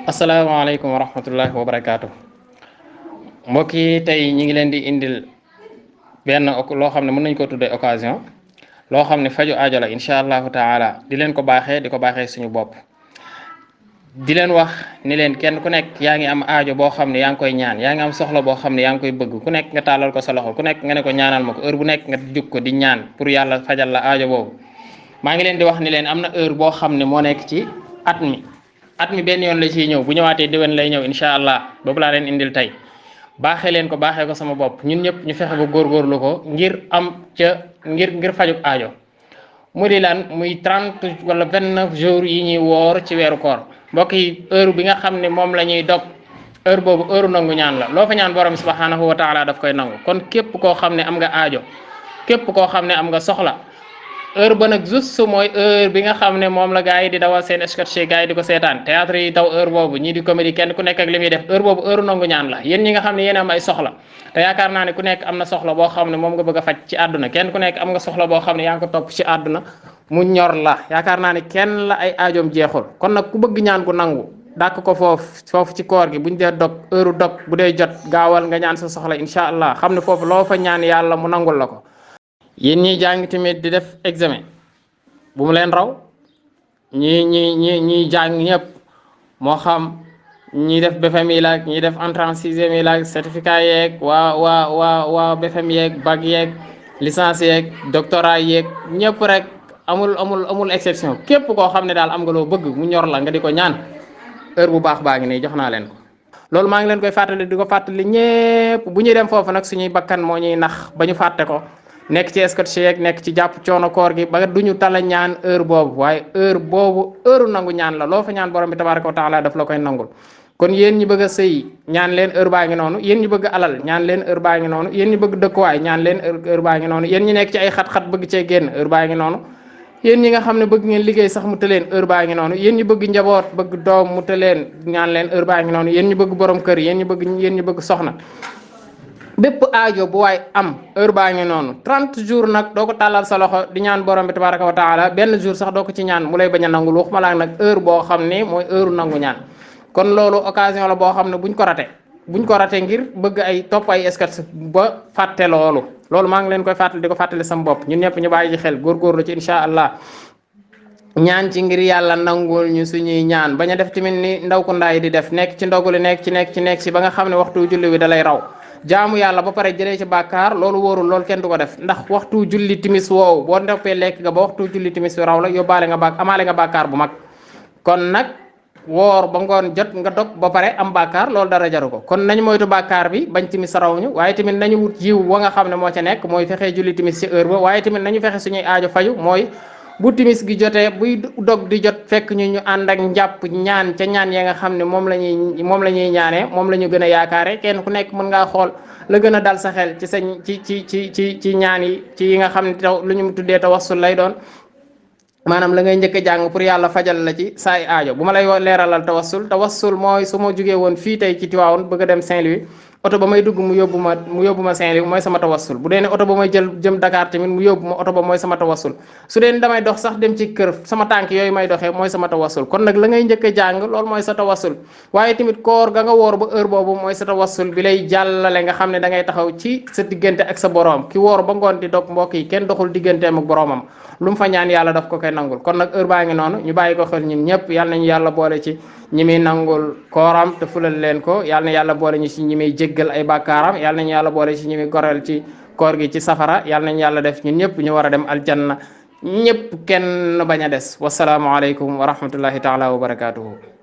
asalaamaaleykum wa rahmatullahi wa barakaatu. mbokk yi tey ñi ngi leen di indil benn loo xam ne mën nañ ko tuddee occasion loo xam ne faju aajo la incha allahu taala di leen ko baaxee di ko baaxee suñu bopp di leen wax ni leen kenn ku nekk yaa ngi am aajo boo xam ne yaa ngi koy ñaan yaa ngi am soxla boo xam ne yaa ngi koy bëgg ku nekk nga tàllal ko sa loxo ku nekk nga ne ko ñaanal ma ko heure bu nekk nga jug ko di ñaan pour yàlla fajal la aajo boobu. maa ngi leen di wax ni leen am na heure boo xam ne moo nekk ci at mi benn yoon la ciy ñëw bu ñëwaatee déwén lay ñëw incha allah boobu laa leen indil tey baaxee leen ko baaxee ko sama bopp ñun ñëpp ñu fexe ba góorgóorlu ko ngir am ngir faju aajo mu di lan muy 30 wala 29 jours yi ñuy woor ci weeru koor mbokk yi heure bi nga xam ne moom la ñuy dog heure boobu heure nangu ñaan la loo fa ñaan borom subhanahu wa taala daf koy nangu kon képp koo xam ne am nga aajo képp koo xam ne am nga soxla heure ba nag juste mooy heure bi nga xam ne moom la gars yi di dawal seen sketch gars yi di ko seetaan théâtre yi taw heure boobu ñii di comédie kenn ku nekk ak li muy def heure boobu heure nangu ñaan la yéen ñi nga xam ne yéen am ay soxla te yaakaar naa ne ku nekk am na soxla boo xam ne moom nga bëgg a faj ci àdduna kenn ku nekk am nga soxla boo xam ne yaa ngi ko topp ci àdduna mu ñor la yaakaar naa ne kenn la ay aajoom jeexul kon nag ku bëgg ñaan ku nangu dàkk ko foofu ci koor gi buñ dee dog heure dog bu dee jot gaawal nga ñaan sa soxla incha allah xam ne foofu loo fa ñaan yàlla mu nangul la ko. yéen ñiy jàng tamit di def examen bu mu leen raw ñi jàng ñëpp moo xam ñi def BFEM yi la ñi def entrée en sixième yi la certificat yeeg waa BFEM yeeg bac yeeg licence yeeg doctorat yeeg ñëpp rek amul exception képp koo xam ne daal am nga loo bëgg mu ñor la nga di ko ñaan heure bu baax baa ngi nii jox naa leen ko. loolu maa ngi leen koy fàttali di ko fàttali ñëpp bu ñuy dem foofu nag suñuy bakkan moo ñuy nax ba ñu fàtte ko nekk ci sketch yeeg nekk ci jàpp coono koor gi ba duñu tala ñaan heure boobu waaye heure boobu heure nangu ñaan la loo fa ñaan borom bi tabaraka wa taala daf la koy nangul. kon yéen ñi bëgg a sëy ñaan leen heure baa ngi noonu yéen ñi bëgg alal ñaan leen heure baa ngi noonu yéen ñi bëgg dëkkuwaay ñaan leen heure baa ngi noonu yéen ñi nekk ci ay xat-xat bëgg cee génn heure baa ngi noonu yéen ñi nga xam ne bëgg ngeen liggéey sax mu tëleen heure baa ngi noonu yéen ñi bëgg njaboot bëgg doom mu tëleen ñaan leen heure baa ngi noonu yéen ñi bëgg borom kër yéen ñi bëgg soxna bépp aajo bu waay am heure baa ngi noonu 30 jours nag doo ko tàllal sa loxo di ñaan borom bi tabaraka wa taala benn jour sax doo ko ci ñaan mu lay bañ a nangul waxuma laa nag heure boo xam ne mooy heure nangu ñaan kon loolu occasion la boo xam ne buñ ko rate ngir bëgg ay topp ay sketch ba fàtte loolu maa ngi leen koy fàttali di ko fàttali sam bopp ñun ñëpp ñu bàyyi ci xel góorgóorlu ci incha allah ñaan ci ngir yàlla nangul ñu suñuy ñaan bañ a def tamit ni ndaw ku ndaay di def nekk ci ndoguli nekk ci ba nga xam ne waxtu julli wi da lay raw jaamu yàlla ba pare jëlee ci bàkkaar loolu wóorul loolu kenn du ko def ndax waxtu julli timis woowu boo ndeppee lekk nga ba waxtu julli timis wi raw la yóbbaale nga amaale nga bàkkaar bu mag kon nag woor ba ngoon jot nga dog ba pare am bàkkaar loolu dara jaru ko kon nañ moytu bàkkaar bi bañ timis raw ñu waaye tamit nañu wut yiw wa nga xam ne moo ca nekk mooy fexee julli timis ci heure ba waaye tamit nañu fexe suñuy aajo faju mooy bu timis gi jotee buy dog di jot fekk ñu ànd ak njàpp ñaan ca ñaan ya nga xam ne moom la ñuy ñaanee moom la ñu gën a yaakaare kenn ku nekk mën ngaa xool la gën a dal sa xel ci sa ci ñaan yi ci yi nga xam ne lu ñu tuddee tawassul lay doon maanaam la ngay njëkk a jàng pour yàlla fajal la ci saay aajo bu ma lay leeralal tawassul mooy su ma jugee woon fii tey ci Tivaouane bëgg a dem Saint-Louis oto ba may dugg mu yóbbu ma Saint-Louis mooy sama tawassul bu dee ne oto ba may jëm Dakar tamit mu yóbbu ma oto ba mooy sama tawassul su dee ne damay dox sax dem ci kër sama tànk yooyu may doxee mooy sama tawassul kon nag la ngay njëkk a jàng loolu mooy sa tawassul waaye tamit koor ga nga woor ba heure boobu mooy sa tawassul bi lay jàllale nga xam ne da ngay taxaw ci sa diggante ak sa boroom ki woor ba ngoon di dog mbokk yi kenn doxul digganteem ak boroomam lu mu fa ñaan yàlla daf ko koy nangul kon nag heure baa ngi noonu ñu bàyyi ko xel ñun ñëpp yàlla nañu yàlla boole ci ñi muy nangul kooram te fulal leen ko yàlla na yàlla boole ñu ci ñi muy jéggal ay bàkkaaram yàlla nañu yàlla boole ci ñi muy goreel ci koor gi ci safara yàlla nañu yàlla def ñun ñëpp ñu war a dem aljanna ñëpp kenn bañ a des wasalaamualeykum wa rahmatullahi taala wa barakatuhu